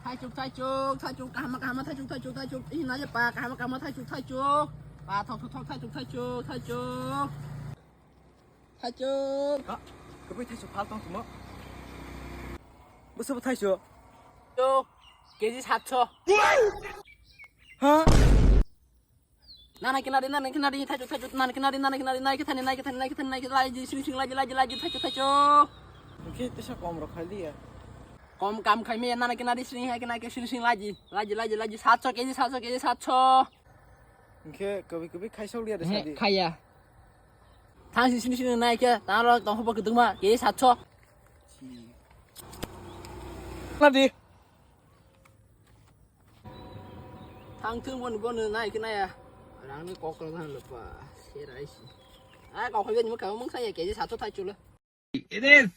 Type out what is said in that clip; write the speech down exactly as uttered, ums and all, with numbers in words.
Thaichuk, thaichuk, thaichuk, kahama, kahama, thaichuk, thaichuk, thaichuk. Ih, naje pa, kahama, kahama, thaichuk, thaichuk. Pa, thok, thok, thok, thaichuk, thaichuk, thaichuk. Thaichuk. Ha? Kwbwi thaichuk phal tong thwngmo? Bwswbo thaichuk? Thaichuk. K G satsho. Ha? Nana kinari, nana kinari, thaichuk, thaichuk, nana kinari, nana kinari, nai kithani, nai kithani, nai kithani, nai kithani, laji, sing, sing, laji, laji, laji, thaichuk, thaichuk. Hwnkhe tisa kom rok khai liya. Kom kam khai me, nana kinari, sing, hai kinari, sing, sing, laji, laji, laji, laji, satsho K G, satsho K G, satsho. Hwnkhe kwbwi kwbwi khai sok liya de sadi. Khaiya. Thang sing, sing, sing, nai khe, tang rok tong khe bo kwdwkma, K G satsho. Nadi. Thang thung bono, bono nai khe naiya. Rang ni kok rok han lo pa. Serai si. Ai kok khe bini mukha mung sa ya K G satsho thaichuk le. It is.